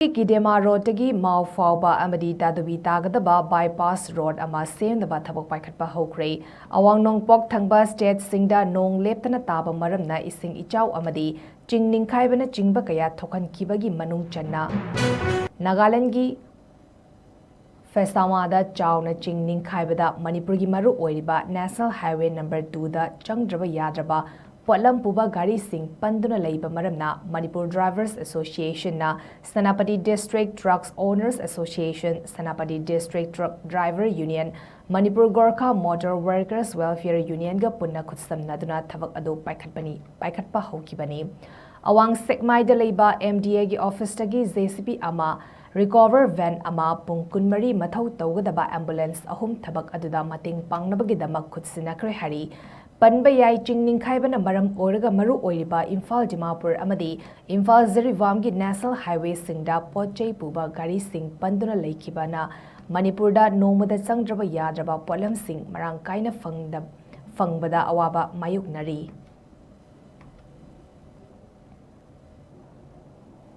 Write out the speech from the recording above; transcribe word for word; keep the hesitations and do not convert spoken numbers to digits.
ꯀꯤꯗꯦꯃꯥ ꯔꯣꯗꯇꯒꯤ ꯃꯥꯎ ꯐꯥꯎꯕ ꯑꯃꯗꯤ ꯇꯥꯗꯨꯕꯤ ꯇꯥꯒꯗꯕ ꯕꯥꯏꯄꯥꯁ ꯔꯣꯗ ꯑꯃ ꯁꯦꯝꯅꯕ ꯊꯕꯛ ꯄꯥꯏꯈꯠꯄ ꯍꯧꯈ꯭ꯔꯦ꯫ ꯑꯋꯥꯡ ꯅꯣꯡꯄꯣꯛ ꯊꯪꯕ ꯁ꯭ꯇꯦꯠꯁꯤꯡꯗ ꯅꯣꯡ ꯂꯦꯞꯇꯅ ꯇꯥꯕ ꯃꯔꯝꯅ ꯏꯁꯤꯡ ꯏꯆꯥꯎ ꯑꯃꯗꯤ ꯆꯤꯡ ꯅꯤꯡꯈꯥꯏꯕꯅꯆꯤꯡꯕ ꯀꯌꯥ ꯊꯣꯛꯍꯟꯈꯤꯕꯒꯤ ꯃꯅꯨꯡ ꯆꯟꯅ ꯅꯥꯒꯥꯂꯦꯟꯗꯒꯤ ꯐꯦꯁꯥꯃꯥꯗ ꯆꯥꯎꯅ ꯆꯤꯡ ꯅꯤꯡꯈꯥꯏꯕꯗ ꯃꯅꯤꯄꯨꯔꯒꯤ ꯃꯔꯨ ꯑꯣꯏꯔꯤꯕ ꯅꯦꯁꯅꯦꯜ ꯍꯥꯏꯋꯦ ꯅꯝꯕꯔ ꯇꯨꯗ ꯆꯪꯗ꯭ꯔꯕ ꯌꯥꯗ꯭ꯔꯕ ꯄꯣꯠꯂꯝ ꯄꯨꯕ ꯒꯥꯔꯤꯁꯤꯡ ꯄꯟꯗꯨꯅ ꯂꯩꯕ ꯃꯔꯝꯅ ꯃꯅꯤꯄꯨꯔ ꯗ꯭ꯔꯥꯏꯚꯔꯁ ꯑꯦꯁꯣꯁꯤꯌꯦꯁꯟꯅ Senapati district trucks owners association, Senapati district truck driver union, Manipur Gorkha motor workers welfare ꯌꯨꯅꯤꯌꯟꯒ ꯄꯨꯟꯅ ꯈꯨꯠꯁꯝꯅꯗꯨꯅ ꯊꯕꯛ ꯑꯗꯨ ꯄꯥꯏꯈꯠꯄꯅꯤ, ꯄꯥꯏꯈꯠꯄ ꯍꯧꯈꯤꯕꯅꯤ꯫ ꯑꯋꯥꯡ ꯁꯦꯛꯃꯥꯏꯗ ꯂꯩꯕ ꯑꯦꯝ ꯗꯤ ꯑꯦꯒꯤ ꯑꯣꯐꯤꯁꯇꯒꯤ ꯖꯦ ꯁꯤ ꯕꯤ ꯑꯃ, ꯔꯤꯀꯣꯚꯔ ꯚꯦꯟ ꯑꯃ, ꯄꯨꯡ ꯀꯨꯟꯃꯔꯤ ꯃꯊꯧ ꯇꯧꯒꯗꯕ ꯑꯦꯝꯕꯨꯂꯦꯟꯁ ꯑꯍꯨꯝ ꯊꯕꯛ ꯑꯗꯨꯗ ꯃꯇꯦꯡ ꯄꯥꯡꯅꯕꯒꯤꯗꯃꯛ ꯈꯨꯠꯁꯤꯟꯅꯈ꯭ꯔꯦ ꯍꯥꯏꯔꯤ꯫ ꯄꯟꯕ ꯌꯥꯏ, ꯆꯤꯡ ꯅꯤꯡꯈꯥꯏꯕꯅ ꯃꯔꯝ ꯑꯣꯏꯔꯒ ꯃꯔꯨ ꯑꯣꯏꯔꯤꯕ ꯏꯝꯐꯥꯜ ꯗꯤꯃꯥꯄꯨꯔ ꯑꯃꯗꯤ ꯏꯝꯐꯥꯜ ꯖꯤꯔꯤꯕꯥꯝꯒꯤ ꯅꯦꯁꯅꯦꯜ ꯍꯥꯏꯋꯦꯁꯤꯡꯗ ꯄꯣꯠ ꯆꯩ ꯄꯨꯕ ꯒꯥꯔꯤꯁꯤꯡ ꯄꯟꯗꯨꯅ ꯂꯩꯈꯤꯕꯅ ꯃꯅꯤꯄꯨꯔꯗ ꯅꯣꯡꯃꯗ ꯆꯪꯗ꯭ꯔꯕ ꯌꯥꯗ꯭ꯔꯕ ꯄꯣꯠꯂꯝꯁꯤꯡ ꯃꯔꯥꯡ ꯀꯥꯏꯅ ꯐꯪꯗ-, ꯐꯪꯕꯗ ꯑꯋꯥꯕ ꯃꯥꯌꯣꯛꯅꯔꯤ꯫